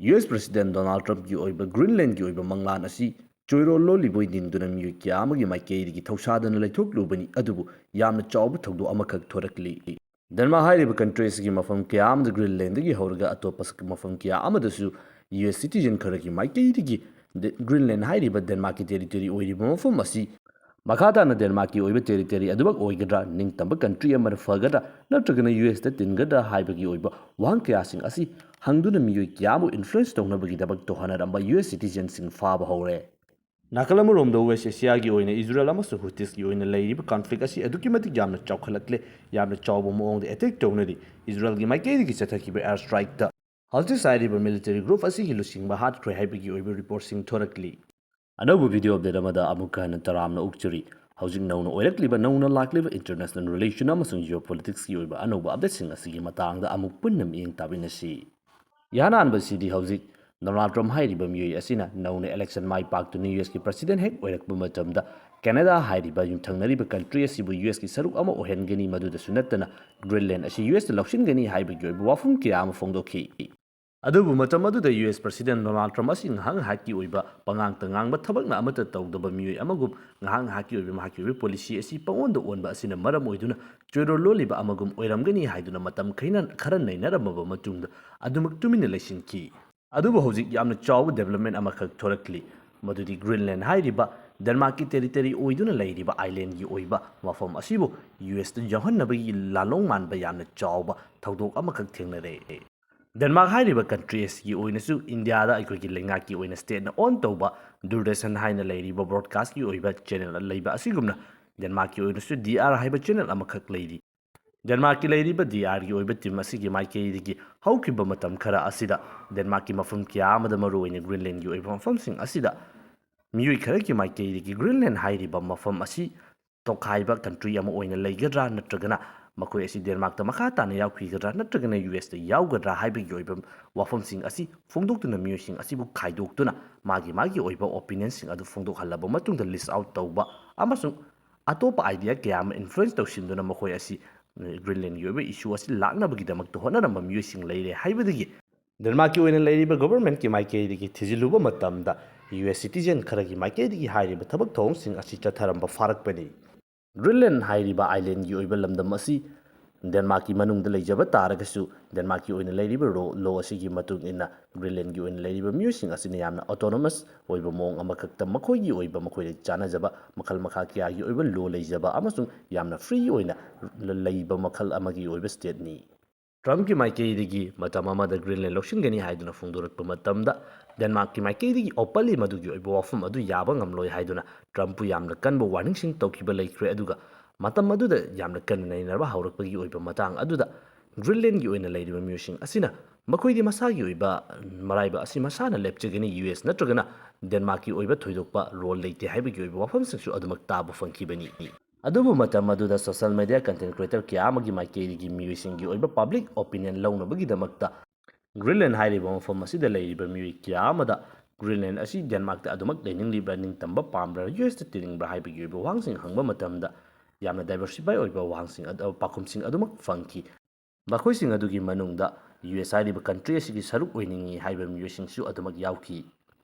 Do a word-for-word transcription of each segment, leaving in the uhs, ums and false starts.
U S President Donald Trumpꯀꯤ ꯑꯣꯏꯕ ꯒ꯭ꯔꯤꯟꯂꯦꯟꯒꯤ ꯑꯣꯏꯕ ꯃꯪꯂꯥꯟ ꯑꯁꯤ ꯆꯣꯏꯔꯣꯜ ꯂꯣꯜꯂꯤꯕꯣꯏ ꯅꯤꯟꯗꯨꯅ ꯃꯤꯑꯣꯏ ꯀꯌꯥ ꯑꯃꯒꯤ ꯃꯥꯏꯀꯩꯗꯒꯤ ꯊꯧꯁꯥꯗꯅ ꯂꯩꯊꯣꯛꯂꯨꯕꯅꯤ, ꯑꯗꯨꯕꯨ ꯌꯥꯝꯅ ꯆꯥꯎꯕ ꯊꯧꯗꯣꯛ ꯑꯃꯈꯛ ꯊꯣꯔꯛꯂꯤ꯫ ꯗꯦꯟꯃꯥꯔꯛ ꯍꯥꯏꯔꯤꯕ country ꯑꯁꯤꯒꯤ ꯃꯐꯝ ꯀꯌꯥ ꯑꯃꯗ ꯒ꯭ꯔꯤꯟꯂꯦꯟꯗꯒꯤ ꯍꯧꯔꯒ ꯑꯇꯣꯞꯄ ꯃꯐꯝ ꯀꯌꯥ ꯑꯃꯗꯁꯨ ꯌꯨ ꯑꯦꯁ citizen ꯈꯔꯒꯤ ꯃꯥꯏꯀꯩꯗꯒꯤ ꯗꯦ-, ꯒ꯭ꯔꯤꯟꯂꯦꯟ ꯍꯥꯏꯔꯤꯕ ꯗꯦꯟꯃꯥꯔꯛꯀꯤ territory ꯑꯣꯏꯔꯤꯕ ꯃꯐꯝ ꯑꯁꯤ ꯃꯈꯥ ꯇꯥꯅ ꯗꯦꯟꯃꯥꯔꯛꯀꯤ ꯑꯣꯏꯕ territory ꯑꯗꯨꯃꯛ ꯑꯣꯏꯒꯗ꯭ꯔꯥ, ꯅꯤꯡꯇꯝꯕ country ꯑꯃꯅ ꯐꯒꯗ꯭ꯔꯥ, ꯅꯠꯇ꯭ꯔꯒꯅ ꯌꯨ ꯑꯦꯁꯇ ꯇꯤꯟꯒꯗ꯭ꯔꯥ ꯍꯥꯏꯕꯒꯤ ꯑꯣꯏꯕ ꯋꯥꯍꯪ ꯀꯌꯥꯁꯤꯡ ꯑꯁꯤ ꯍꯪꯗꯨꯅ ꯃꯤꯑꯣꯏ ꯀꯌꯥ ꯑꯃꯕꯨ influence ꯇꯧꯅꯕꯒꯤꯗꯃꯛꯇ ꯍꯣꯠꯅꯔꯝꯕ ꯌꯨ ꯑꯦꯁ citizenꯁꯤꯡ ꯐꯥꯕ ꯍꯧꯔꯦ꯫ ꯅꯥꯀꯜ ꯑꯃꯔꯣꯝꯗ West Asiaꯒꯤ ꯑꯣꯏꯅ ꯏꯖꯔꯦꯜ ꯑꯃꯁꯨꯡ ꯍꯨꯇꯤꯁꯀꯤ ꯑꯣꯏꯅ ꯂꯩꯔꯤꯕ conflict ꯑꯁꯤ ꯑꯗꯨꯛꯀꯤ ꯃꯇꯤꯛ ꯌꯥꯝꯅ ꯆꯥꯎꯈꯠꯂꯛꯂꯦ꯫ ꯌꯥꯝꯅ ꯆꯥꯎꯕ ꯃꯑꯣꯡꯗ attack ꯇꯧꯅꯔꯤ꯫ ꯏꯖꯔꯦꯜꯒꯤ ꯃꯥꯏꯀꯩꯗꯒꯤ ꯆꯠꯊꯈꯤꯕ air strikeꯇ ꯍꯧꯖꯤꯛ ꯍꯥꯏꯔꯤꯕ military group ꯑꯁꯤꯒꯤ ꯂꯨꯆꯤꯡꯕ ꯍꯥꯠꯈ꯭ꯔꯦ ꯍꯥꯏꯕꯒꯤ ꯑꯣꯏꯕ reportꯁꯤꯡ ꯊꯣꯔꯛꯂꯤ꯫ ꯑꯅꯧꯕ video update ꯑꯃꯗ ꯑꯃꯨꯛꯀ ꯍꯟꯅ ꯇꯔꯥꯝꯅ ꯑꯣꯛꯆꯔꯤ꯫ ꯍꯧꯖꯤꯛ ꯅꯧꯅ ꯑꯣꯏꯔꯛꯂꯤꯕ, ꯅꯧꯅ ꯂꯥꯛꯂꯤꯕ international relation ꯑꯃꯁꯨꯡ geopoliticsꯀꯤ ꯑꯣꯏꯕ ꯑꯅꯧꯕ updateꯁꯤꯡ ꯑꯁꯤꯒꯤ ꯃꯇꯥꯡꯗ ꯑꯃꯨꯛ ꯄꯨꯟꯅ ꯃꯤꯠꯌꯦꯡ ꯇꯥꯃꯤꯟꯅꯁꯤ꯫ ꯏꯍꯥꯟ ꯍꯥꯟꯕꯁꯤꯗꯤ ꯍꯧꯖꯤꯛ Donald Trump ꯍꯥꯏꯔꯤꯕ ꯃꯤꯑꯣꯏ ꯑꯁꯤꯅ ꯅꯧꯅ election ꯃꯥꯏ ꯄꯥꯛꯇꯨꯅ ꯌꯨ ꯑꯦꯁꯀꯤ president ꯍꯦꯛ ꯑꯣꯏꯔꯛꯄ ꯃꯇꯝꯗ Canada ꯍꯥꯏꯔꯤꯕ ꯌꯨꯝꯊꯪꯅꯔꯤꯕ country ꯑꯁꯤꯕꯨ ꯌꯨ ꯑꯦꯁꯀꯤ ꯁꯔꯨꯛ ꯑꯃ ꯑꯣꯏꯍꯟꯒꯅꯤ, ꯃꯗꯨꯗꯁꯨ ꯅꯠꯇꯅ Greenland ꯑꯁꯤ ꯌꯨ ꯑꯦꯁꯇ ꯂꯧꯁꯤꯟꯒꯅꯤ ꯍꯥꯏꯕꯒꯤ ꯑꯣꯏꯕ ꯋꯥꯐꯝ ꯀꯌꯥ ꯑꯃ ꯐꯣꯡꯗꯣꯛꯈꯤ꯫ ꯑꯗꯨꯕꯨ ꯃꯇꯝ ꯑꯗꯨꯗ U S President Donald Trump ꯑꯁꯤ ꯉꯥꯏꯍꯥꯛ ꯉꯥꯏꯍꯥꯛꯀꯤ ꯑꯣꯏꯕ ꯄꯉꯥꯡꯇ ꯉꯥꯡꯕ, ꯊꯕꯛꯅ ꯑꯃꯠꯇ ꯇꯧꯗꯕ ꯃꯤꯑꯣꯏ ꯑꯃꯒꯨꯝ, ꯉꯥꯏꯍꯥꯛ ꯉꯥꯏꯍꯥꯛꯀꯤ ꯑꯣꯏꯕ ꯃꯍꯥꯛꯀꯤ ꯑꯣꯏꯕ policy ꯑꯁꯤ ꯄꯪꯑꯣꯟꯗ ꯑꯣꯟꯕ ꯑꯁꯤꯅ ꯃꯔꯝ ꯑꯣꯏꯗꯨꯅ ꯆꯣꯏꯔꯣꯜ ꯂꯣꯜꯂꯤꯕ ꯑꯃꯒꯨꯝ ꯑꯣꯏꯔꯝꯒꯅꯤ ꯍꯥꯏꯗꯨꯅ ꯃꯇꯝ ꯈꯩꯅ-, ꯈꯔ ꯅꯩꯅꯔꯝꯃꯕ ꯃꯇꯨꯡꯗ ꯑꯗꯨꯃꯛ ꯇꯨꯃꯤꯟꯅ ꯂꯩꯁꯤꯟꯈꯤ꯫ ꯑꯗꯨꯕꯨ ꯍꯧꯖꯤꯛ ꯌꯥꯝꯅ ꯆꯥꯎꯕ development ꯑꯃꯈꯛ ꯊꯣꯔꯛꯂꯤ, ꯃꯗꯨꯗꯤ Greenland ꯍꯥꯏꯔꯤꯕ ꯗꯦꯟꯃꯥꯔꯛꯀꯤ territory ꯑꯣꯏꯗꯨꯅ ꯂꯩꯔꯤꯕ islandꯒꯤ ꯑꯣꯏꯕ ꯃꯐꯝ ꯑꯁꯤꯕꯨ ꯌꯨ ꯑꯦꯁꯇ ꯌꯥꯎꯍꯟꯅꯕꯒꯤ ꯂꯥꯂꯣꯡ ꯃꯥꯟꯕ ꯌꯥꯝꯅ ꯆꯥꯎꯕ ꯊꯧꯗꯣꯛ ꯑꯃꯈꯛ ꯊꯦꯡꯅꯔꯦ꯫ ꯗꯦꯟꯃꯥꯔꯛ ꯍꯥꯏꯔꯤꯕ country ꯑꯁꯤꯒꯤ ꯑꯣꯏꯅꯁꯨ ꯏꯟꯗꯤꯌꯥꯗ ꯑꯩꯈꯣꯏꯒꯤ ꯂꯩꯉꯥꯛꯀꯤ ꯑꯣꯏꯅ stateꯅ own ꯇꯧꯕ ꯗꯨꯔꯗꯔꯁꯟ ꯍꯥꯏꯅ ꯂꯩꯔꯤꯕ broadcastꯀꯤ ꯑꯣꯏꯕ channel ꯂꯩꯕ ꯑꯁꯤꯒꯨꯝꯅ ꯗꯦꯟꯃꯥꯔꯛꯀꯤ ꯑꯣꯏꯅꯁꯨ ꯗꯤ ꯑꯥꯔ ꯍꯥꯏꯕ channel ꯑꯃꯈꯛ ꯂꯩꯔꯤ꯫ ꯗꯦꯟꯃꯥꯔꯛꯀꯤ ꯂꯩꯔꯤꯕ ꯗꯤ ꯑꯥꯔꯒꯤ ꯑꯣꯏꯕ team ꯑꯁꯤꯒꯤ ꯃꯥꯏꯀꯩꯗꯒꯤ ꯍꯧꯈꯤꯕ ꯃꯇꯝ ꯈꯔ ꯑꯁꯤꯗ ꯗꯦꯟꯃꯥꯔꯛꯀꯤ ꯃꯐꯝ ꯀꯌꯥ ꯑꯃꯗ, ꯃꯔꯨꯑꯣꯏꯅ Greenlandꯒꯤ ꯑꯣꯏꯕ ꯃꯐꯝꯁꯤꯡ ꯑꯁꯤꯗ ꯃꯤꯑꯣꯏ ꯈꯔꯒꯤ ꯃꯥꯏꯀꯩꯗꯒꯤ Greenland ꯍꯥꯏꯔꯤꯕ ꯃꯐꯝ ꯑꯁꯤ ꯇꯣꯈꯥꯏꯕ country ꯑꯃ ꯑꯣꯏꯅ ꯂꯩꯒꯗ꯭ꯔꯥ, ꯅꯠꯇ꯭ꯔꯒꯅ ꯃꯈꯣꯏ ꯑꯁꯤ ꯗꯦꯟꯃꯥꯔꯛꯇ ꯃꯈꯥ ꯇꯥꯅ ꯌꯥꯎꯈꯤꯒꯗ꯭ꯔꯥ, ꯅꯠꯇ꯭ꯔꯒꯅ ꯌꯨ ꯑꯦꯁꯇ ꯌꯥꯎꯒꯗ꯭ꯔꯥ ꯍꯥꯏꯕꯒꯤ ꯑꯣꯏꯕ ꯋꯥꯐꯝꯁꯤꯡ ꯑꯁꯤ ꯐꯣꯡꯗꯣꯛꯇꯨꯅ, ꯃꯤꯑꯣꯏꯁꯤꯡ ꯑꯁꯤꯕꯨ ꯈꯥꯏꯗꯣꯛꯇꯨꯅ, ꯃꯥꯒꯤ ꯃꯥꯒꯤ ꯑꯣꯏꯕ opinionꯁꯤꯡ ꯑꯗꯨ ꯐꯣꯡꯗꯣꯛꯍꯜꯂꯕ ꯃꯇꯨꯡꯗ list out ꯇꯧꯕ ꯑꯃꯁꯨꯡ ꯑꯇꯣꯞꯄ idea ꯀꯌꯥ ꯑꯃ influence ꯇꯧꯁꯤꯟꯗꯨꯅ ꯃꯈꯣꯏ ꯑꯁꯤ, ꯑ, Greenlandꯒꯤ ꯑꯣꯏꯕ issue ꯑꯁꯤ ꯂꯥꯛꯅꯕꯒꯤꯗꯃꯛꯇ ꯍꯣꯠꯅꯔꯝꯕ ꯃꯤꯑꯣꯏꯁꯤꯡ ꯂꯩꯔꯦ ꯍꯥꯏꯕꯗꯒꯤ ꯗꯦꯟꯃꯥꯔꯛꯀꯤ ꯑꯣꯏꯅ ꯂꯩꯔꯤꯕ ꯒꯣꯚꯔꯟꯃꯦꯟꯠꯀꯤ ꯃꯥꯏꯀꯩꯗꯒꯤ ꯊꯤꯖꯤꯜꯂꯨꯕ ꯃꯇꯝꯗ, ꯌꯨ ꯑꯦꯁ ꯁꯤꯇꯤꯖꯦꯟ ꯈꯔꯒꯤ ꯃꯥꯏꯀꯩꯗꯒꯤ ꯍꯥꯏꯔꯤꯕ ꯊꯕꯛ ꯊꯧꯔꯝꯁꯤꯡ ꯑꯁꯤ ꯆꯠꯊꯔꯝꯕ ꯐꯥꯔꯛꯄꯅꯤ꯫ ꯒ꯭ꯔꯤꯟꯂꯦꯟ ꯍꯥꯏꯔꯤꯕ ꯑꯥꯏꯂꯦꯟꯒꯤ ꯑꯣꯏꯕ ꯂꯝꯗꯝ ꯑꯁꯤ ꯗꯦꯟꯃꯥꯔꯛꯀꯤ ꯃꯅꯨꯡꯗ ꯂꯩꯖꯕ ꯇꯥꯔꯒꯁꯨ, ꯗꯦꯟꯃꯥꯔꯛꯀꯤ ꯑꯣꯏꯅ ꯂꯩꯔꯤꯕ ꯔꯣ ꯂꯣ ꯑꯁꯤꯒꯤ ꯃꯇꯨꯡ ꯏꯟꯅ ꯒ꯭ꯔꯤꯟꯂꯦꯟꯒꯤ ꯑꯣꯏꯅ ꯂꯩꯔꯤꯕ ꯃꯤꯑꯣꯏꯁꯤꯡ ꯑꯁꯤꯅ ꯌꯥꯝꯅ ꯑꯣꯇꯣꯅꯣꯃꯁ ꯑꯣꯏꯕ ꯃꯑꯣꯡ ꯑꯃꯈꯛꯇ ꯃꯈꯣꯏꯒꯤ ꯑꯣꯏꯕ ꯃꯈꯣꯏꯗ ꯆꯥꯟꯅꯖꯕ ꯃꯈꯜ ꯃꯈꯥ ꯀꯌꯥꯒꯤ ꯑꯣꯏꯕ ꯂꯣ ꯂꯩꯖꯕ ꯑꯃꯁꯨꯡ ꯌꯥꯝꯅ ꯐ꯭ꯔꯤ ꯑꯣꯏꯅ ꯂꯩꯕ ꯃꯈꯜ ꯑꯃꯒꯤ ꯑꯣꯏꯕ ꯁ꯭ꯇꯦꯠꯅꯤ꯫ ꯇ꯭ꯔꯝꯞꯀꯤ ꯃꯥꯏꯀꯩꯗꯒꯤ ꯃꯇꯝ ꯑꯃꯗ ꯒ꯭ꯔꯤꯟꯂꯦꯟ ꯂꯧꯁꯤꯟꯒꯅꯤ ꯍꯥꯏꯗꯨꯅ ꯐꯣꯡꯗꯣꯔꯛꯄ ꯃꯇꯝꯗ, ꯗꯦꯟꯃꯥꯔꯛꯀꯤ ꯃꯥꯏꯀꯩꯗꯒꯤ ꯑꯣꯄꯟꯂꯤ ꯃꯗꯨꯒꯤ ꯑꯣꯏꯕ ꯋꯥꯐꯝ ꯑꯗꯨ ꯌꯥꯕ ꯉꯝꯂꯣꯏ ꯍꯥꯏꯗꯨꯅ ꯇ꯭ꯔꯝꯞꯄꯨ ꯌꯥꯝꯅ ꯀꯟꯕ ꯋꯥꯔꯅꯤꯡꯁꯤꯡ ꯇꯧꯈꯤꯕ ꯂꯩꯈ꯭ꯔꯦ꯫ ꯑꯗꯨꯒ ꯃꯇꯝ ꯑꯗꯨꯗ ꯌꯥꯝꯅ ꯀꯟꯅ ꯅꯩꯅꯕ ꯍꯧꯔꯛꯄꯒꯤ ꯑꯣꯏꯕ ꯃꯇꯥꯡ ꯑꯗꯨꯗ, ꯒ꯭ꯔꯤꯟꯂꯦꯟꯒꯤ ꯑꯣꯏꯅ ꯂꯩꯔꯤꯕ ꯃꯤꯑꯣꯏꯁꯤꯡ ꯑꯁꯤꯅ ꯃꯈꯣꯏꯗꯤ ꯃꯁꯥꯒꯤ ꯑꯣꯏꯕ ꯃꯔꯥꯏꯕ ꯑꯁꯤ ꯃꯁꯥꯅ ꯂꯦꯞꯆꯒꯅꯤ, ꯌꯨ ꯑꯦꯁ ꯅꯠꯇ꯭ꯔꯒꯅ ꯗꯦꯟꯃꯥꯔꯛꯀꯤ ꯑꯣꯏꯕ ꯊꯣꯏꯗꯣꯛꯄ ꯔꯣꯜ ꯂꯩꯇꯦ ꯍꯥꯏꯕꯒꯤ ꯑꯣꯏꯕ ꯋꯥꯐꯝꯁꯤꯡꯁꯨ ꯑꯗꯨꯃꯛ ꯇꯥꯕ ꯐꯪꯈꯤꯕꯅꯤ꯫ ꯑꯗꯨꯕꯨ ꯃꯇꯝ ꯑꯗꯨꯗ ꯁꯣꯁꯤꯌꯦꯜ ꯃꯤꯗꯤꯌꯥ ꯀꯟꯇꯦꯟꯠ ꯀ꯭ꯔꯤꯌꯦꯇꯔ ꯀꯌꯥ ꯑꯃꯒꯤ ꯃꯥꯏꯀꯩꯗꯒꯤ ꯃꯤꯑꯣꯏꯁꯤꯡꯒꯤ ꯑꯣꯏꯕ ꯄꯕ꯭ꯂꯤꯛ ꯑꯣꯄꯤꯅꯤꯌꯟ ꯂꯧꯅꯕꯒꯤꯗꯃꯛꯇ ꯒ꯭ꯔꯤꯟꯂꯦꯟ ꯍꯥꯏꯔꯤꯕ ꯃꯐꯝ ꯑꯁꯤꯗ ꯂꯩꯔꯤꯕ ꯃꯤꯑꯣꯏ ꯀꯌꯥ ꯑꯃꯗ ꯒ꯭ꯔꯤꯟꯂꯦꯟ ꯑꯁꯤ ꯗꯦꯟꯃꯥꯔꯛꯇ ꯑꯗꯨꯃꯛ ꯂꯩꯅꯤꯡꯂꯤꯕ꯭ꯔꯥ, ꯅꯤꯡꯇꯝꯕ ꯄꯥꯝꯕ꯭ꯔꯥ, ꯌꯨ ꯑꯦꯁꯇ ꯇꯤꯅꯤꯡꯕ꯭ꯔꯥ ꯍꯥꯏꯕꯒꯤ ꯑꯣꯏꯕ ꯋꯥꯍꯪꯁꯤꯡ ꯍꯪꯕ ꯃꯇꯝꯗ, ꯌꯥꯝꯅ ꯗꯥꯏꯕꯔꯁꯤꯐꯥꯏ ꯑꯣꯏꯕ ꯋꯥꯍꯪꯁꯤꯡ ꯑꯗ-, ꯄꯥꯎꯈꯨꯝꯁꯤꯡ ꯑꯗꯨꯃꯛ ꯐꯪꯈꯤ꯫ ꯃꯈꯣꯏꯁꯤꯡ ꯑꯗꯨꯒꯤ ꯃꯅꯨꯡꯗ ꯌꯨ ꯑꯦꯁ ꯍꯥꯏꯔꯤꯕ ꯀꯟꯇ꯭ꯔꯤ ꯑꯁꯤꯒꯤ ꯁꯔꯨꯛ ꯑꯣꯏꯅꯤꯡꯏ ꯍꯥꯏꯕ ꯃꯤꯑꯣꯏꯁꯤꯡꯁꯨ ꯑꯗꯨꯃꯛ ꯌꯥꯎꯈꯤ꯫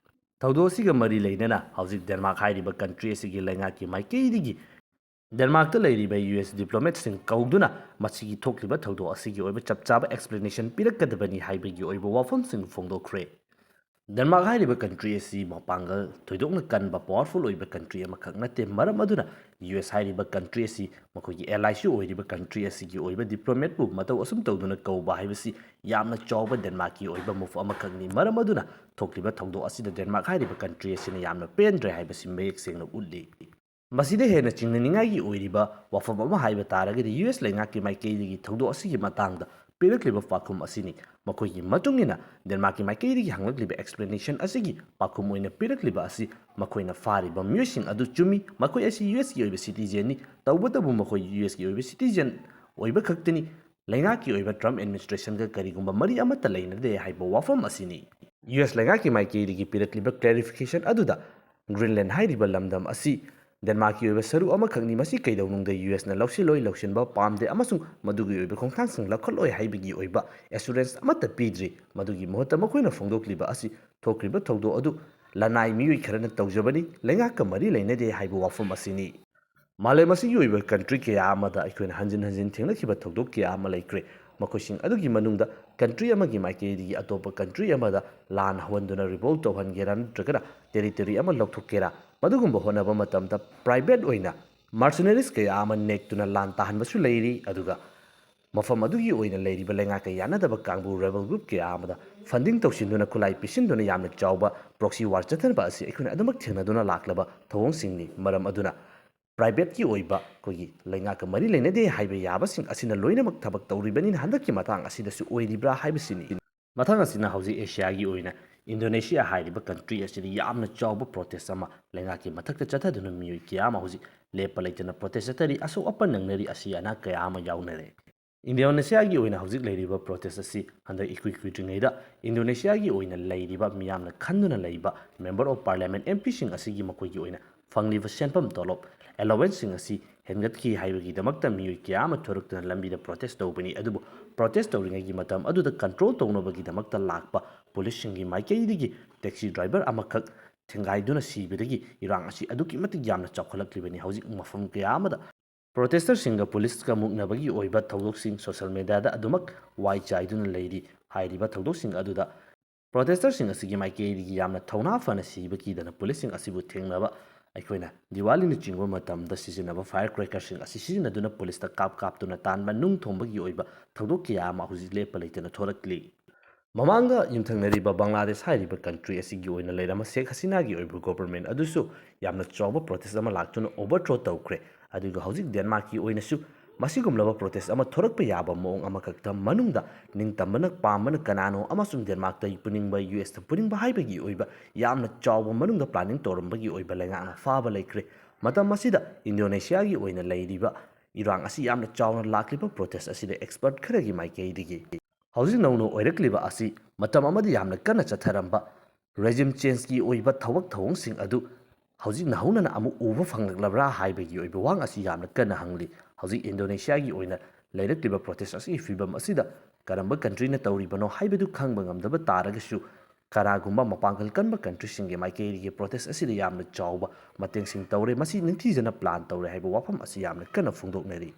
ꯊꯧꯗꯣꯛ ꯑꯁꯤꯒ ꯃꯔꯤ ꯂꯩꯅꯅ ꯍꯧꯖꯤꯛ ꯗꯦꯟꯃꯥꯔꯛ ꯍꯥꯏꯔꯤꯕ ꯀꯟꯇ꯭ꯔꯤ ꯑꯁꯤꯒꯤ ꯂꯩꯉꯥꯛꯀꯤ ꯃꯥꯏꯀꯩꯗꯒꯤ ꯗꯦꯟꯃꯥꯔꯛꯇ ꯂꯩꯔꯤꯕ ꯌꯨ ꯑꯦꯁ ꯗꯤꯄ꯭ꯂꯣꯃꯦꯠꯁꯤꯡ ꯀꯧꯗꯨꯅ ꯃꯁꯤꯒꯤ ꯊꯣꯛꯂꯤꯕ ꯊꯧꯗꯣꯛ ꯑꯁꯤꯒꯤ ꯑꯣꯏꯕ ꯆꯞ ꯆꯥꯕ ꯑꯦꯛꯁꯄ꯭ꯂꯦꯅꯦꯁꯟ ꯄꯤꯔꯛꯀꯗꯕꯅꯤ ꯍꯥꯏꯕꯒꯤ ꯑꯣꯏꯕ ꯋꯥꯐꯝꯁꯤꯡ ꯐꯣꯡꯗꯣꯛꯈ꯭ꯔꯦ꯫ ꯗꯦꯟꯃꯥꯔꯛ ꯍꯥꯏꯔꯤꯕ ꯀꯟꯇ꯭ꯔꯤ ꯑꯁꯤ ꯃꯄꯥꯡꯒꯜ ꯊꯣꯏꯗꯣꯛꯅ ꯀꯟꯕ, ꯄꯥꯋꯔꯐꯨꯜ ꯑꯣꯏꯕ ꯀꯟꯇ꯭ꯔꯤ ꯑꯃꯈꯛ ꯅꯠꯇꯦ꯫ ꯃꯔꯝ ꯑꯗꯨꯅ ꯌꯨ ꯑꯦꯁ ꯍꯥꯏꯔꯤꯕ ꯀꯟꯇ꯭ꯔꯤ ꯑꯁꯤ ꯃꯈꯣꯏꯒꯤ ꯑꯦꯂꯥꯏꯁꯨ ꯑꯣꯏꯔꯤꯕ ꯀꯟꯇ꯭ꯔꯤ ꯑꯁꯤꯒꯤ ꯑꯣꯏꯕ ꯗꯤꯄ꯭ꯂꯣꯃꯦꯠꯄꯨ ꯃꯇꯧ ꯑꯁꯨꯝ ꯇꯧꯗꯨꯅ ꯀꯧꯕ ꯍꯥꯏꯕꯁꯤ ꯌꯥꯝꯅ ꯆꯥꯎꯕ ꯗꯦꯟꯃꯥꯔꯛꯀꯤ ꯑꯣꯏꯕ ꯃꯨꯐ ꯑꯃꯈꯛꯅꯤ꯫ ꯃꯔꯝ ꯑꯗꯨꯅ ꯊꯣꯛꯂꯤꯕ ꯊꯧꯗꯣꯛ ꯑꯁꯤꯗ ꯗꯦꯟꯃꯥꯔꯛ ꯍꯥꯏꯔꯤꯕ ꯀꯟꯇ꯭ꯔꯤ ꯑꯁꯤꯅ ꯌꯥꯝꯅ ꯄꯦꯟꯗ꯭ꯔꯦ ꯍꯥꯏꯕꯁꯤ ꯃꯌꯦꯛ ꯁꯦꯡꯅ ꯎꯠꯂꯤ꯫ ꯃꯁꯤꯗ ꯍꯦꯟꯅ ꯆꯤꯡꯅꯅꯤꯡꯉꯥꯏꯒꯤ ꯑꯣꯏꯔꯤꯕ ꯋꯥꯐꯝ ꯑꯃ ꯍꯥꯏꯕ ꯇꯥꯔꯒꯗꯤ, ꯌꯨ ꯑꯦꯁ ꯂꯩꯉꯥꯛꯀꯤ ꯃꯥꯏꯀꯩꯗꯒꯤ ꯊꯧꯗꯣꯛ ꯑꯁꯤꯒꯤ ꯃꯇꯥꯡꯗ ꯄꯤꯔꯛꯂꯤꯕ ꯄꯥꯎꯈꯨꯝ ꯑꯁꯤꯅꯤ꯫ ꯃꯈꯣꯏꯒꯤ ꯃꯇꯨꯡ ꯏꯟꯅ, ꯗꯦꯟꯃꯥꯔꯛꯀꯤ ꯃꯥꯏꯀꯩꯗꯒꯤ ꯍꯪꯂꯛꯂꯤꯕ ꯑꯦꯛꯁꯄ꯭ꯂꯦꯅꯦꯁꯟ ꯑꯁꯤꯒꯤ ꯄꯥꯎꯈꯨꯝ ꯑꯣꯏꯅ ꯄꯤꯔꯛꯂꯤꯕ ꯑꯁꯤ ꯃꯈꯣꯏꯅ ꯐꯥꯔꯤꯕ ꯃꯤꯑꯣꯏꯁꯤꯡ ꯑꯗꯨ ꯆꯨꯝꯃꯤ, ꯃꯈꯣꯏ ꯑꯁꯤ ꯌꯨ ꯑꯦꯁꯀꯤ ꯑꯣꯏꯕ ꯁꯤꯇꯤꯖꯦꯟꯅꯤ꯫ ꯇꯧꯕꯇꯕꯨ ꯃꯈꯣꯏ ꯌꯨ ꯑꯦꯁꯀꯤ ꯑꯣꯏꯕ ꯁꯤꯇꯤꯖꯦꯟ ꯑꯣꯏꯕ ꯈꯛꯇꯅꯤ, ꯂꯩꯉꯥꯛꯀꯤ ꯑꯣꯏꯕ ꯇ꯭ꯔꯝꯞ ꯑꯦꯗꯃꯤꯅꯤꯁꯇ꯭ꯔꯦꯁꯟꯒ ꯀꯔꯤꯒꯨꯝꯕ ꯃꯔꯤ ꯑꯃꯠꯇ ꯂꯩꯅꯗꯦ ꯍꯥꯏꯕ ꯋꯥꯐꯝ ꯑꯁꯤꯅꯤ꯫ ꯌꯨ ꯑꯦꯁ ꯂꯩꯉꯥꯛꯀꯤ ꯃꯥꯏꯀꯩꯗꯒꯤ ꯄꯤꯔꯛꯂꯤꯕ ꯀ꯭ꯂꯦꯔꯤꯐꯤꯀꯦꯁꯟ ꯑꯗꯨꯗ ꯒ꯭ꯔꯤꯟꯂꯦꯟ ꯍꯥꯏꯔꯤꯕ ꯂꯝꯗꯝ ꯑꯁꯤ ꯗꯦꯟꯃꯥꯔꯛꯀꯤ ꯑꯣꯏꯕ ꯁꯔꯨꯛ ꯑꯃꯈꯛꯅꯤ꯫ ꯃꯁꯤ ꯀꯩꯗꯧꯅꯨꯡꯗ ꯌꯨ ꯑꯦꯁꯅ ꯂꯧꯁꯤꯜꯂꯣꯏ, ꯂꯧꯁꯤꯟꯕ ꯄꯥꯝꯗꯦ ꯑꯃꯁꯨꯡ ꯃꯗꯨꯒꯤ ꯑꯣꯏꯕ ꯈꯣꯡꯊꯥꯡꯁꯤꯡ ꯂꯧꯈꯠꯂꯣꯏ ꯍꯥꯏꯕꯒꯤ ꯑꯣꯏꯕ ꯑꯦꯁꯨꯔꯦꯟꯁ ꯑꯃꯠꯇ ꯄꯤꯗ꯭ꯔꯤ꯫ ꯃꯗꯨꯒꯤ ꯃꯍꯨꯠꯇ ꯃꯈꯣꯏꯅ ꯐꯣꯡꯗꯣꯛꯂꯤꯕ ꯑꯁꯤ ꯊꯣꯛꯈ꯭ꯔꯤꯕ ꯊꯧꯗꯣꯛ ꯑꯗꯨ ꯂꯅꯥꯏ ꯃꯤꯑꯣꯏ ꯈꯔꯅ ꯇꯧꯖꯕꯅꯤ, ꯂꯩꯉꯥꯛꯀ ꯃꯔꯤ ꯂꯩꯅꯗꯦ ꯍꯥꯏꯕ ꯋꯥꯐꯝ ꯑꯁꯤꯅꯤ꯫ ꯃꯥꯂꯦꯝ ꯑꯁꯤꯒꯤ ꯑꯣꯏꯕ ꯀꯟꯇ꯭ꯔꯤ ꯀꯌꯥ ꯑꯃꯗ ꯑꯩꯈꯣꯏꯅ ꯍꯟꯖꯤꯟ ꯍꯟꯖꯤꯟ ꯊꯦꯡꯅꯈꯤꯕ ꯊꯧꯗꯣꯛ ꯀꯌꯥ ꯑꯃ ꯂꯩꯈ꯭ꯔꯦ꯫ ꯃꯈꯣꯏꯁꯤꯡ ꯑꯗꯨꯒꯤ ꯃꯅꯨꯡꯗ ꯀꯟꯇ꯭ꯔꯤ ꯑꯃꯒꯤ ꯃꯥꯏꯀꯩꯗꯒꯤ ꯑꯇꯣꯞꯄ ꯀꯟꯇ꯭ꯔꯤ ꯑꯃꯗ ꯂꯥꯟ ꯍꯧꯍꯟꯗꯨꯅ ꯔꯤꯚꯣꯜꯠ ꯇꯧꯍꯟꯒꯦꯔꯥ ꯅꯠꯇ꯭ꯔꯒꯅ ꯇꯦꯔꯤꯇꯣꯔꯤ ꯑꯃ ꯂꯧꯊꯣꯛꯀꯦꯔꯥ, ꯃꯗꯨꯒꯨꯝꯕ ꯍꯣꯠꯅꯕ ꯃꯇꯝꯗ ꯄ꯭ꯔꯥꯏꯚꯦꯠ ꯑꯣꯏꯅ ꯃꯥꯔꯁꯅꯔꯤꯁ ꯀꯌꯥ ꯑꯃ ꯅꯦꯛꯇꯨꯅ ꯂꯥꯟ ꯇꯥꯍꯟꯕꯁꯨ ꯂꯩꯔꯤ꯫ ꯑꯗꯨꯒ ꯃꯐꯝ ꯑꯗꯨꯒꯤ ꯑꯣꯏꯅ ꯂꯩꯔꯤꯕ ꯂꯩꯉꯥꯛꯀ ꯌꯥꯅꯗꯕ ꯀꯥꯡꯕꯨ ꯔꯦꯕꯦꯜ ꯒ꯭ꯔꯨꯞ ꯀꯌꯥ ꯑꯃꯗ ꯐꯟꯗꯤꯡ ꯇꯧꯁꯤꯟꯗꯨꯅ, ꯈꯨꯠꯂꯥꯏ ꯄꯤꯁꯤꯟꯗꯨꯅ ꯌꯥꯝꯅ ꯆꯥꯎꯕ ꯄ꯭ꯔꯣꯛꯁꯤ ꯋꯥꯔ ꯆꯠꯊꯕ ꯑꯁꯤ ꯑꯩꯈꯣꯏꯅ ꯑꯗꯨꯃꯛ ꯊꯦꯡꯅꯗꯨꯅ ꯂꯥꯛꯂꯕ ꯊꯧꯑꯣꯡꯁꯤꯡꯅꯤ꯫ ꯃꯔꯝ ꯑꯗꯨꯅ ꯄ꯭ꯔꯥꯏꯚꯦꯠꯀꯤ ꯑꯣꯏꯕ ꯑꯩꯈꯣꯏꯒꯤ ꯂꯩꯉꯥꯛꯀ ꯃꯔꯤ ꯂꯩꯅꯗꯦ ꯍꯥꯏꯕ ꯌꯥꯕꯁꯤꯡ ꯑꯁꯤꯅ ꯂꯣꯏꯅꯃꯛ ꯊꯕꯛ ꯇꯧꯔꯤꯕꯅꯤꯅ ꯍꯟꯗꯛꯀꯤ ꯃꯇꯥꯡ ꯑꯁꯤꯗꯁꯨ ꯑꯣꯏꯔꯤꯕ꯭ꯔꯥ ꯍꯥꯏꯕꯁꯤꯅꯤ꯫ ꯃꯊꯪ ꯑꯁꯤꯅ ꯍꯧꯖꯤꯛ ꯑꯦꯁꯤꯌꯥꯒꯤ ꯑꯣꯏꯅ ꯏꯟꯗꯣꯅꯦꯁꯤꯌꯥ ꯍꯥꯏꯔꯤꯕ ꯀꯟꯇ꯭ꯔꯤ ꯑꯁꯤꯗ ꯌꯥꯝꯅ ꯆꯥꯎꯕ ꯄ꯭ꯔꯣꯇꯦꯁ ꯑꯃ ꯂꯩꯉꯥꯛꯀꯤ ꯃꯊꯛꯇ ꯆꯠꯊꯗꯨꯅ ꯃꯤꯑꯣꯏ ꯀꯌꯥ ꯑꯃ ꯍꯧꯖꯤꯛ ꯂꯦꯞꯄ ꯂꯩꯇꯅ ꯄ꯭ꯔꯣꯇꯦꯁ ꯆꯠꯊꯔꯤ, ꯑꯁꯣꯛ ꯑꯄꯟ ꯅꯪꯅꯔꯤ, ꯑꯁꯤ ꯑꯅꯥ ꯀꯌꯥ ꯑꯃ ꯌꯥꯎꯅꯔꯦ꯫ ꯏꯟꯗꯣꯅꯦꯁꯤꯌꯥꯒꯤ ꯑꯣꯏꯅ ꯍꯧꯖꯤꯛ ꯂꯩꯔꯤꯕ ꯄ꯭ꯔꯣꯇꯦꯁ ꯑꯁꯤ ꯍꯟꯗꯛ ꯏꯀꯨꯏ ꯀꯨꯏꯗ꯭ꯔꯤꯉꯩꯗ ꯏꯟꯗꯣꯅꯦꯁꯤꯌꯥꯒꯤ ꯑꯣꯏꯅ ꯂꯩꯔꯤꯕ ꯃꯤꯌꯥꯝꯅ ꯈꯟꯗꯨꯅ ꯂꯩꯕ ꯃꯦꯝꯕꯔ ꯑꯣꯐ ꯄꯥꯔꯂꯤꯌꯥꯃꯦꯟ ꯑꯦꯝ ꯄꯤꯁꯤꯡ ꯑꯁꯤꯒꯤ ꯃꯈꯣꯏꯒꯤ ꯑꯣꯏꯅ ꯐꯪꯂꯤꯕ ꯁꯦꯟꯐꯝ ꯇꯣꯂꯣꯞ ꯑꯦꯂꯣꯋꯦꯟꯁꯁꯤꯡ ꯑꯁꯤ ꯍꯦꯟꯒꯠꯈꯤ ꯍꯥꯏꯕꯒꯤꯗꯃꯛꯇ ꯃꯤꯑꯣꯏ ꯀꯌꯥ ꯑꯃ ꯊꯣꯔꯛꯇꯨꯅ ꯂꯝꯕꯤꯗ ꯄ꯭ꯔꯣꯇꯦꯁ ꯇꯧꯕꯅꯤ꯫ ꯑꯗꯨꯕꯨ ꯄ꯭ꯔꯣꯇꯦꯁ ꯇꯧꯔꯤꯉꯩꯒꯤ ꯃꯇꯝ ꯑꯗꯨꯗ ꯀꯟꯇ꯭ꯔꯣꯜ ꯇꯧꯅꯕꯒꯤꯗꯃꯛꯇ ꯂꯥꯛꯄ ꯄꯨꯂꯤꯁꯁꯤꯡꯒꯤ ꯃꯥꯏꯀꯩꯗꯒꯤ ꯇꯦꯛꯁꯤ ꯗ꯭ꯔꯥꯏꯚꯔ ꯑꯃꯈꯛ ꯊꯦꯡꯒꯥꯏꯗꯨꯅ ꯁꯤꯕꯗꯒꯤ ꯏꯔꯥꯡ ꯑꯁꯤ ꯑꯗꯨꯛꯀꯤ ꯃꯇꯤꯛ ꯌꯥꯝꯅ ꯆꯥꯎꯈꯠꯂꯛꯂꯤꯕꯅꯤ꯫ ꯍꯧꯖꯤꯛ ꯃꯐꯝ ꯀꯌꯥ ꯑꯃꯗ ꯄ꯭ꯔꯣꯇꯦꯁꯇꯔꯁꯤꯡꯒ ꯄꯨꯂꯤꯁꯀ ꯃꯨꯛꯅꯕꯒꯤ ꯑꯣꯏꯕ ꯊꯧꯗꯣꯛꯁꯤꯡ ꯁꯣꯁꯤꯌꯦꯜ ꯃꯦꯗꯤꯌꯥꯗ ꯑꯗꯨꯃꯛ ꯋꯥꯏ ꯆꯥꯏꯗꯨꯅ ꯂꯩꯔꯤ꯫ ꯍꯥꯏꯔꯤꯕ ꯊꯧꯗꯣꯛꯁꯤꯡ ꯑꯗꯨꯗ ꯄ꯭ꯔꯣꯇꯦꯁꯇꯔꯁꯤꯡ ꯑꯁꯤꯒꯤ ꯃꯥꯏꯀꯩꯗꯒꯤ ꯌꯥꯝꯅ ꯊꯧꯅꯥ ꯐꯅ ꯁꯤꯕ ꯀꯤꯗꯅ ꯄꯨꯂꯤꯁꯁꯤꯡ ꯑꯁꯤꯕꯨ ꯊꯦꯡꯅꯕ ꯑꯩꯈꯣꯏꯅ ꯗꯤꯋꯥꯂꯤꯅꯆꯤꯡꯕ ꯃꯇꯝꯗ ꯁꯤꯖꯤꯟꯅꯕ ꯐꯥꯌꯔ ꯀ꯭ꯔꯦꯀꯔꯁꯤꯡ ꯑꯁꯤ ꯁꯤꯖꯤꯟꯅꯗꯨꯅ ꯄꯨꯂꯤꯁꯇ ꯀꯥꯞ ꯀꯥꯞꯇꯨꯅ ꯇꯥꯟꯕ ꯅꯨꯡ ꯊꯣꯝꯕꯒꯤ ꯑꯣꯏꯕ ꯊꯧꯗꯣꯛ ꯀꯌꯥ ꯑꯃ ꯍꯧꯖꯤꯛ ꯂꯦꯞꯄ ꯂꯩꯇꯅ ꯊꯣꯔꯛꯂꯤ꯫ ꯃꯃꯥꯡꯗ ꯌꯨꯝꯊꯪꯅꯔꯤꯕ ꯕꯪꯒ꯭ꯂꯥꯗꯦꯁ ꯍꯥꯏꯔꯤꯕ ꯀꯟꯇ꯭ꯔꯤ ꯑꯁꯤꯒꯤ ꯑꯣꯏꯅ ꯂꯩꯔꯝꯕ ꯁꯦꯈ ꯍꯁꯤꯅꯥꯒꯤ ꯑꯣꯏꯕ ꯒꯣꯕꯔꯃꯦꯟ ꯑꯗꯨꯁꯨ ꯌꯥꯝꯅ ꯆꯥꯎꯕ ꯄ꯭ꯔꯣꯇꯦꯁ ꯑꯃ ꯂꯥꯛꯇꯨꯅ ꯑꯣꯚꯔꯊ꯭ꯔꯣ ꯇꯧꯈ꯭ꯔꯦ꯫ ꯑꯗꯨꯒ ꯍꯧꯖꯤꯛ ꯗꯦꯟꯃꯥꯔꯛꯀꯤ ꯑꯣꯏꯅꯁꯨ ꯃꯁꯤꯒꯨꯝꯂꯕ ꯄ꯭ꯔꯣꯇꯦꯁ ꯑꯃ ꯊꯣꯔꯛꯄ ꯌꯥꯕ ꯃꯑꯣꯡ ꯑꯃꯈꯛꯇ ꯃꯅꯨꯡꯗ ꯅꯤꯡꯇꯝꯕꯅ ꯄꯥꯝꯕꯅ ꯀꯅꯥꯅꯣ ꯑꯃꯁꯨꯡ ꯗꯦꯟꯃꯥꯔꯛꯇ ꯄꯨꯅꯤꯡꯕ, ꯌꯨ ꯑꯦꯁꯇ ꯄꯨꯅꯤꯡꯕ ꯍꯥꯏꯕꯒꯤ ꯑꯣꯏꯕ ꯌꯥꯝꯅ ꯆꯥꯎꯕ ꯃꯅꯨꯡꯗ ꯄ꯭ꯂꯥꯅꯤꯡ ꯇꯧꯔꯝꯕꯒꯤ ꯑꯣꯏꯕ ꯂꯩꯉꯥꯛꯅ ꯐꯥꯕ ꯂꯩꯈ꯭ꯔꯦ꯫ ꯃꯇꯝ ꯑꯁꯤꯗ ꯏꯟꯗꯣꯅꯦꯁꯤꯌꯥꯒꯤ ꯑꯣꯏꯅ ꯂꯩꯔꯤꯕ ꯏꯔꯥꯡ ꯑꯁꯤ ꯌꯥꯝꯅ ꯆꯥꯎꯅ ꯂꯥꯛꯂꯤꯕ ꯄ꯭ꯔꯣꯇꯦꯁ ꯑꯁꯤꯗ ꯑꯦꯛꯁꯄꯔꯠ ꯈꯔꯒꯤ ꯃꯥꯏꯀꯩꯗꯒꯤ ꯍꯧꯖꯤꯛ ꯅꯧꯅ ꯑꯣꯏꯔꯛꯂꯤꯕ ꯑꯁꯤ ꯃꯇꯝ ꯑꯃꯗ ꯌꯥꯝꯅ ꯀꯟꯅ ꯆꯠꯊꯔꯝꯕ ꯔꯦꯖꯤꯝ ꯆꯦꯟꯖꯀꯤ ꯑꯣꯏꯕ ꯊꯕꯛ ꯊꯧꯑꯣꯡꯁꯤꯡ ꯑꯗꯨ ꯍꯧꯖꯤꯛ ꯅꯧꯍꯧꯅꯅ ꯑꯃꯨꯛ ꯎꯕ ꯐꯪꯂꯛꯂꯕ꯭ꯔꯥ ꯍꯥꯏꯕꯒꯤ ꯑꯣꯏꯕ ꯋꯥꯍꯪ ꯑꯁꯤ ꯌꯥꯝꯅ ꯀꯟꯅ ꯍꯪꯂꯤ꯫ ꯍꯧꯖꯤꯛ ꯏꯟꯗꯣꯅꯦꯁꯤꯌꯥꯒꯤ ꯑꯣꯏꯅ ꯂꯩꯔꯛꯂꯤꯕ ꯄ꯭ꯔꯣꯇꯦꯁ ꯑꯁꯤꯒꯤ ꯐꯤꯕꯝ ꯑꯁꯤꯗ ꯀꯔꯝꯕ ꯀꯟꯇ꯭ꯔꯤꯅ ꯇꯧꯔꯤꯕꯅꯣ ꯍꯥꯏꯕꯗꯨ ꯈꯪꯕ ꯉꯝꯗꯕ ꯇꯥꯔꯒꯁꯨ, ꯀꯅꯥꯒꯨꯝꯕ ꯃꯄꯥꯡꯒꯜ ꯀꯟꯕ ꯀꯟꯇ꯭ꯔꯤꯁꯤꯡꯒꯤ ꯃꯥꯏꯀꯩꯗꯒꯤ ꯄ꯭ꯔꯣꯇꯦꯁ ꯑꯁꯤꯗ ꯌꯥꯝꯅ ꯆꯥꯎꯕ ꯃꯇꯦꯡꯁꯤꯡ ꯇꯧꯔꯦ, ꯃꯁꯤ ꯅꯤꯡꯊꯤꯖꯅ ꯄ꯭ꯂꯥꯟ ꯇꯧꯔꯦ ꯍꯥꯏꯕ ꯋꯥꯐꯝ ꯑꯁꯤ ꯌꯥꯝꯅ ꯀꯟꯅ ꯐꯣꯡꯗꯣꯛꯅꯔꯤ꯫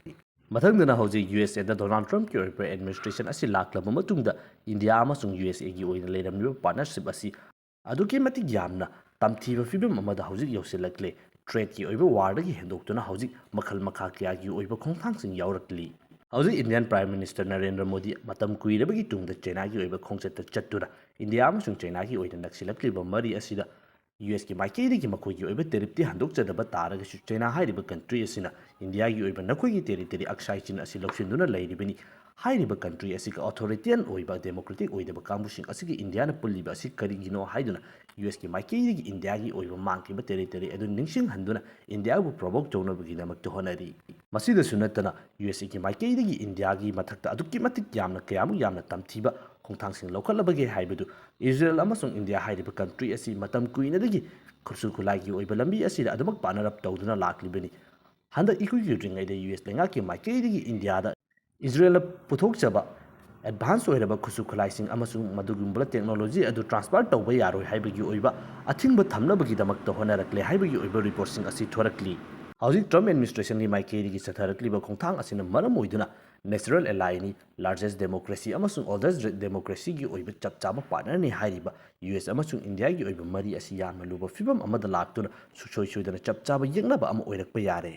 ꯃꯊꯪꯗꯅ ꯍꯧꯖꯤꯛ ꯌꯨ ꯑꯦꯁ ꯑꯦꯗ ꯗꯣꯅꯥꯜꯗ ꯇ꯭ꯔꯝꯞꯀꯤ ꯑꯣꯏꯕ ꯑꯦꯗꯃꯤꯅꯤꯁꯇ꯭ꯔꯦꯁꯟ ꯑꯁꯤ ꯂꯥꯛꯂꯕ ꯃꯇꯨꯡꯗ ꯏꯟꯗꯤꯌꯥ ꯑꯃꯁꯨꯡ ꯌꯨ ꯑꯦꯁ ꯑꯦꯒꯤ ꯑꯣꯏꯅ ꯂꯩꯔꯝꯂꯤꯕ ꯄꯥꯔꯠꯅꯔꯁꯤꯞ ꯑꯁꯤ ꯑꯗꯨꯛꯀꯤ ꯃꯇꯤꯛ ꯌꯥꯝꯅ ꯇꯝꯊꯤꯕ ꯐꯤꯕꯝ ꯑꯃꯗ ꯍꯧꯖꯤꯛ ꯌꯧꯁꯤꯜꯂꯛꯂꯦ꯫ ꯇ꯭ꯔꯦꯗꯀꯤ ꯑꯣꯏꯕ ꯋꯥꯔꯗꯒꯤ ꯍꯦꯟꯗꯣꯛꯇꯨꯅ ꯍꯧꯖꯤꯛ ꯃꯈꯜ ꯃꯈꯥ ꯀꯌꯥꯒꯤ ꯑꯣꯏꯕ ꯈꯣꯡꯊꯥꯡꯁꯤꯡ ꯌꯥꯎꯔꯛꯂꯤ꯫ ꯍꯧꯖꯤꯛ Indian prime minister Narendra Modi ꯃꯇꯝ ꯀꯨꯏꯔꯕꯒꯤ ꯇꯨꯡꯗ ꯆꯩꯅꯥꯒꯤ ꯑꯣꯏꯕ ꯈꯣꯡꯆꯠꯇ ꯆꯠꯇꯨꯅ ꯏꯟꯗꯤꯌꯥ ꯑꯃꯁꯨꯡ ꯆꯩꯅꯥꯒꯤ ꯑꯣꯏꯅ ꯅꯛꯁꯤꯜꯂꯛꯂꯤꯕ ꯃꯔꯤ ꯑꯁꯤꯗ ꯌꯨ ꯑꯦꯁꯀꯤ ꯃꯥꯏꯀꯩꯗꯒꯤ ꯃꯈꯣꯏꯒꯤ ꯑꯣꯏꯕ ꯇꯦꯔꯤꯞꯇꯤ ꯍꯟꯗꯣꯛꯆꯗꯕ ꯇꯥꯔꯒꯁꯨ, ꯆꯩꯅꯥ ꯍꯥꯏꯔꯤꯕ ꯀꯟꯇ꯭ꯔꯤ ꯑꯁꯤꯅ ꯏꯟꯗꯤꯌꯥꯒꯤ ꯑꯣꯏꯕ ꯅꯈꯣꯏꯒꯤ ꯇꯦꯔꯤꯇꯣꯔꯤ ꯑꯛꯁꯥꯏ ꯆꯤꯟ ꯑꯁꯤ ꯂꯧꯁꯤꯟꯗꯨꯅ ꯂꯩꯔꯤꯕꯅꯤ꯫ ꯍꯥꯏꯔꯤꯕ ꯀꯟꯇ꯭ꯔꯤ ꯑꯁꯤꯒ ꯑꯣꯊꯣꯔꯤꯇꯦꯔꯤꯌꯟ ꯑꯣꯏꯕ, ꯗꯦꯃꯣꯀ꯭ꯔꯦꯇꯤꯛ ꯑꯣꯏꯗꯕ ꯀꯥꯡꯕꯨꯁꯤꯡ ꯑꯁꯤꯒ ꯏꯟꯗꯤꯌꯥꯅ ꯄꯨꯜꯂꯤꯕ ꯑꯁꯤ ꯀꯔꯤꯒꯤꯅꯣ ꯍꯥꯏꯗꯨꯅ ꯌꯨ ꯑꯦꯁꯀꯤ ꯃꯥꯏꯀꯩꯗꯒꯤ ꯏꯟꯗꯤꯌꯥꯒꯤ ꯑꯣꯏꯕ ꯃꯥꯡꯈꯤꯕ ꯇꯦꯔꯤꯇꯣꯔꯤ ꯑꯗꯨ ꯅꯤꯡꯁꯤꯡꯍꯟꯗꯨꯅ ꯏꯟꯗꯤꯌꯥꯕꯨ ꯄ꯭ꯔꯣꯚꯣꯛ ꯇꯧꯅꯕꯒꯤꯗꯃꯛꯇ ꯍꯣꯠꯅꯔꯤ꯫ ꯃꯁꯤꯗꯁꯨ ꯅꯠꯇꯅ, ꯌꯨ ꯑꯦꯁ ꯑꯦꯒꯤ ꯃꯥꯏꯀꯩꯗꯒꯤ ꯏꯟꯗꯤꯌꯥꯒꯤ ꯃꯊꯛꯇ ꯑꯗꯨꯛꯀꯤ ꯃꯇꯤꯛ ꯌꯥꯝꯅ, ꯀꯌꯥꯃꯨꯛ ꯌꯥꯝꯅ ꯇꯝꯊꯤꯕ ꯈꯣꯡꯊꯥꯡꯁꯤꯡ ꯂꯧꯈꯠꯂꯕꯒꯦ ꯍꯥꯏꯕꯗꯨ, ꯏꯖꯔꯦꯜ ꯑꯃꯁꯨꯡ ꯏꯟꯗꯤꯌꯥ ꯍꯥꯏꯔꯤꯕ ꯀꯟꯇ꯭ꯔꯤ ꯑꯁꯤ ꯃꯇꯝ ꯀꯨꯏꯅꯗꯒꯤ ꯈꯨꯠꯁꯨ ꯈꯨꯠꯂꯥꯏꯒꯤ ꯑꯣꯏꯕ ꯂꯝꯕꯤ ꯑꯁꯤꯗ ꯑꯗꯨꯃꯛ ꯄꯥꯔꯠꯅꯔ ꯑꯞ ꯇꯧꯗꯨꯅ ꯂꯥꯛꯂꯤꯕꯅꯤ꯫ ꯍꯟꯗꯛ ꯏꯀꯨꯏ ꯀꯨꯏꯗ꯭ꯔꯤꯉꯩꯗ ꯌꯨ ꯑꯦꯁ ꯂꯩꯉꯥꯛꯀꯤ ꯃꯥꯏꯀꯩꯗꯒꯤ ꯏꯟꯗꯤꯌꯥꯗ ꯏꯖꯔꯦꯜꯅ ꯄꯨꯊꯣꯛꯆꯕ ꯑꯦꯗꯚꯥꯟꯁ ꯑꯣꯏꯔꯕ ꯈꯨꯠꯁꯨ ꯈꯨꯠꯂꯥꯏꯁꯤꯡ ꯑꯃꯁꯨꯡ ꯃꯗꯨꯒꯨꯝꯕ ꯇꯦꯛꯅꯣꯂꯣꯖꯤ ꯑꯗꯨ ꯇ꯭ꯔꯥꯟꯁꯐꯔ ꯇꯧꯕ ꯌꯥꯔꯣꯏ ꯍꯥꯏꯕꯒꯤ ꯑꯣꯏꯕ ꯑꯊꯤꯡꯕ ꯊꯝꯅꯕꯒꯤꯗꯃꯛꯇ ꯍꯣꯠꯅꯔꯛꯂꯦ ꯍꯥꯏꯕꯒꯤ ꯑꯣꯏꯕ ꯔꯤꯄꯣꯔꯠꯁꯤꯡ ꯑꯁꯤ ꯊꯣꯔꯛꯂꯤ꯫ ꯍꯧꯖꯤꯛ ꯇ꯭ꯔꯝꯞ ꯑꯦꯗꯃꯤꯅꯤꯁꯇ꯭ꯔꯦꯁꯟꯒꯤ ꯃꯥꯏꯀꯩꯗꯒꯤ ꯆꯠꯊꯔꯛꯂꯤꯕ ꯈꯣꯡꯊꯥꯡ ꯑꯁꯤꯅ ꯃꯔꯝ ꯑꯣꯏꯗꯨꯅ natural ally ꯅꯤ, largest democracy ꯑꯃꯁꯨꯡ oldest democracy ꯒꯤ ꯑꯣꯏꯕ ꯆꯞ ꯆꯥꯕ ꯄꯥꯔꯠꯅꯔꯅꯤ ꯍꯥꯏꯔꯤꯕ ꯌꯨ ꯑꯦꯁ ꯑꯃꯁꯨꯡ ꯏꯟꯗꯤꯌꯥꯒꯤ ꯑꯣꯏꯕ ꯃꯔꯤ ꯑꯁꯤ ꯌꯥꯝꯅ ꯂꯨꯕ ꯐꯤꯕꯝ ꯑꯃꯗ ꯂꯥꯛꯇꯨꯅ ꯁꯨꯡꯁꯣꯏ ꯁꯣꯏꯗꯅ ꯆꯞ ꯆꯥꯕ ꯌꯦꯛꯅꯕ ꯑꯃ ꯑꯣꯏꯔꯛꯄ ꯌꯥꯔꯦ꯫